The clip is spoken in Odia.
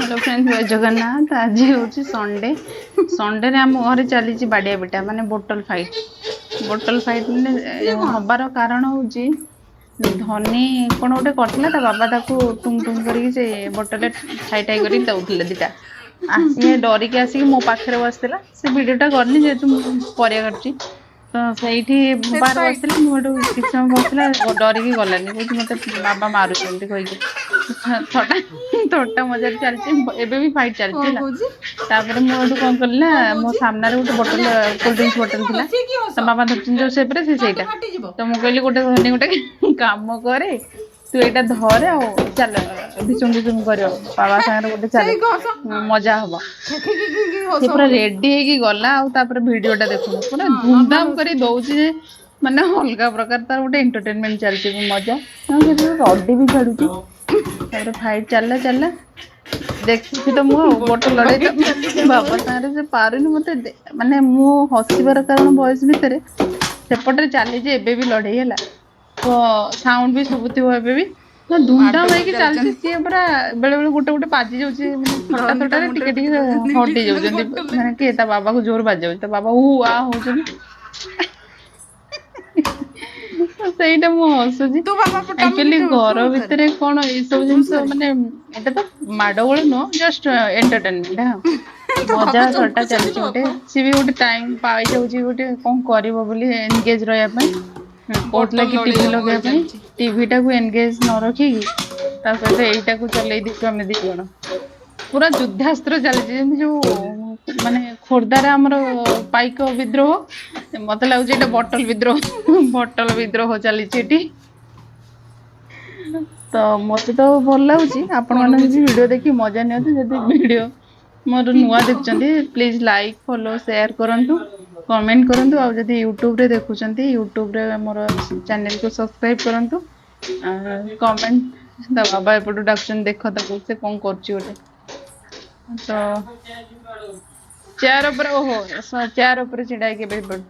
ହ୍ୟାଲୋ ଫ୍ରେଣ୍ଡ, ଜୟ ଜଗନ୍ନାଥ। ଆଜି ହେଉଛି ସଣ୍ଡେ। ସଣ୍ଡେରେ ଆମ ଘରେ ଚାଲିଛି ବାଡ଼ିଆ ପିଟା, ମାନେ ବୋଟଲ ଫାଇଟ୍। ବୋଟଲ ଫାଇଟ୍ ମାନେ ହବାର କାରଣ ହେଉଛି ଧନୀ କ'ଣ ଗୋଟେ କରିଥିଲା, ତା ବାବା ତାକୁ ଟୁଙ୍ଗ ଟୁଙ୍ଗ କରିକି ସେ ବୋଟଲରେ ଠାଇ ଠାଇ କରିକି ଦେଉଥିଲେ ଦିଟା। ସିଏ ଡରିକି ଆସିକି ମୋ ପାଖରେ ବସିଥିଲା। ସେ ଭିଡ଼ିଓଟା କରିନି, ଯେହେତୁ ମୁଁ ପରିବା କାଟୁଛି। ତ ସେଇଠି ମୋ ପାଖରେ ବସିଥିଲା। ମୁଁ ଏଠୁ କିଛି ସମୟ ବସିଲା, ଡରିକି ଗଲାନି। କହୁଛି ମୋତେ ବାବା ମାରୁଛନ୍ତି କହିକି। ଥଟା ଥଟ୍ଟା ମଜାରେ ଚାଲିଛି, ଏବେ ବି ଫାଇଟ୍ ଚାଲିଛି ହେଲା। ତାପରେ ମୁଁ ଏଠୁ କ'ଣ କଲି ନା, ମୋ ସାମ୍ନାରେ ଗୋଟେ ବୋଟଲ, କୋଲ୍ଡ ଡ୍ରିଙ୍କସ୍ ବୋଟଲ ଥିଲା, ତା ବାବା ଧରିଛନ୍ତି ଯୋଉ ସେପ୍ରେ ସେ ସେଇଟା। ତ ମୁଁ କହିଲି, ଗୋଟେ ଧନୀ, ଗୋଟେ କାମ କରେ, ତୁ ଏଇଟା ଧରେ ଆଉ ଚାଲ ଭିଚୁଙ୍ଗ ଭିଚୁଙ୍ଗ କରିବ ବାବା ସାଙ୍ଗରେ, ଗୋଟେ ଚାଲ ମଜା ହବ। ସେ ପୁରା ରେଡି ହେଇକି ଗଲା। ଆଉ ତାପରେ ଭିଡିଓଟା ଦେଖୁନୁ, ପୁରା ଧୁମଧାମ କରି ଦଉଛି ଯେ ମାନେ ଅଲଗା ପ୍ରକାର ତାର ଗୋଟେ ଏଣ୍ଟରଟେନମେଣ୍ଟ ଚାଲିଛି, ମଜା। ରଡି ବି ଛାଡୁଛି। ତାପରେ ଫାଇଟ୍ ଚାଲିଲା ଚାଲିଲା, ଦେଖୁଛି ତ ମୁଁ ଆଉ ବୋଟଲ ଲଢେଇ ତ ବାବା ସାଙ୍ଗରେ ସେ ପାରୁନି। ମତେ ମାନେ ମୁଁ ହସିବାର କାରଣ ଭଏସ ଭିତରେ ସେପଟରେ ଚାଲିଛି ଏବେ ବି ଲଢେଇ ହେଲା, ତ ସାଉଣ୍ଡ ବି ଶୁଭୁଥିବ। ଏବେ ବି ଧୁମଧାମ ହେଇକି ଚାଲିଛି। ସିଏ ପୁରା ବେଳେ ବେଳେ ଗୋଟେ ଗୋଟେ ବାଜି ଯାଉଛି, ମାନେ ଥଟା ଥଟାରେ ଟିକେ ଟିକେ ହଟି ଯାଉଛନ୍ତି, ମାନେ କିଏ ତା ବାବାକୁ ଜୋର ବାଜି ଯାଉଛି, ତା ବାବା ଉ ଆ ହଉଛନ୍ତି। ସେଇଟା ମୁଁ ହସୁଛି। ଆକ୍ଚୁଆଲି ଘର ଭିତରେ କ'ଣ ଏଇସବୁ ଜିନିଷ, ମାନେ ଏଇଟା ତ ମାଡ଼ଗୋଳ ନୁହଁ, ଜଷ୍ଟ ଏଣ୍ଟରଟେନମେଣ୍ଟ, ମଜା ଥଟ୍ଟା ଚାଲିଛି ଗୋଟେ। ସିଏ ବି ଗୋଟେ ଟାଇମ ପାଇଯାଉଛି ଗୋଟେ କ'ଣ କରିବ ବୋଲି ଏନଗେଜ ରହିବା ପାଇଁ। କହୁଥିଲା କି ଟିଭି ଲଗେଇବା ପାଇଁ। ଟିଭିଟାକୁ ଏନଗେଜ ନ ରଖିକି ତା ସହିତ ଏଇଟାକୁ ଚଲେଇ ଦେଇଛୁ ଆମେ ଦି ଜଣ। ପୁରା ଯୁଦ୍ଧାସ୍ତ୍ର ଚାଲିଛି, ଯେମିତି ଯୋଉ ମାନେ ଖୋର୍ଦ୍ଧାରେ ଆମର ପାଇକ ବିଦ୍ରୋହ, ମତେ ଲାଗୁଛି ଏଇଟା ବଟଲ ବିଦ୍ରୋହ। ବଟଲ ବିଦ୍ରୋହ ଚାଲିଛି ଏଠି। ତ ମତେ ତ ଭଲ ଲାଗୁଛି, ଆପଣମାନେ ବି ଭିଡ଼ିଓ ଦେଖି ମଜା ନିଅନ୍ତୁ। ଯଦି ଭିଡ଼ିଓ ମୋର ନୂଆ ଦେଖୁଛନ୍ତି, ପ୍ଲିଜ୍ ଲାଇକ୍, ଫଲୋ, ସେୟାର କରନ୍ତୁ, କମେଣ୍ଟ କରନ୍ତୁ। ଆଉ ଯଦି ୟୁଟ୍ୟୁବରେ ଦେଖୁଛନ୍ତି, ୟୁଟ୍ୟୁବରେ ମୋର ଚ୍ୟାନେଲକୁ ସବସ୍କ୍ରାଇବ୍ କରନ୍ତୁ, କମେଣ୍ଟ। ତା ବାବା ଏପଟୁ ଡାକୁଛନ୍ତି, ଦେଖ ତାକୁ, ସେ କ'ଣ କରୁଛି ଗୋଟେ। ତ ଚେୟାର ଉପରେ, ଓହୋ, ଚେୟାର ଉପରେ ଛିଡ଼ା ହେଇକି ଏବେ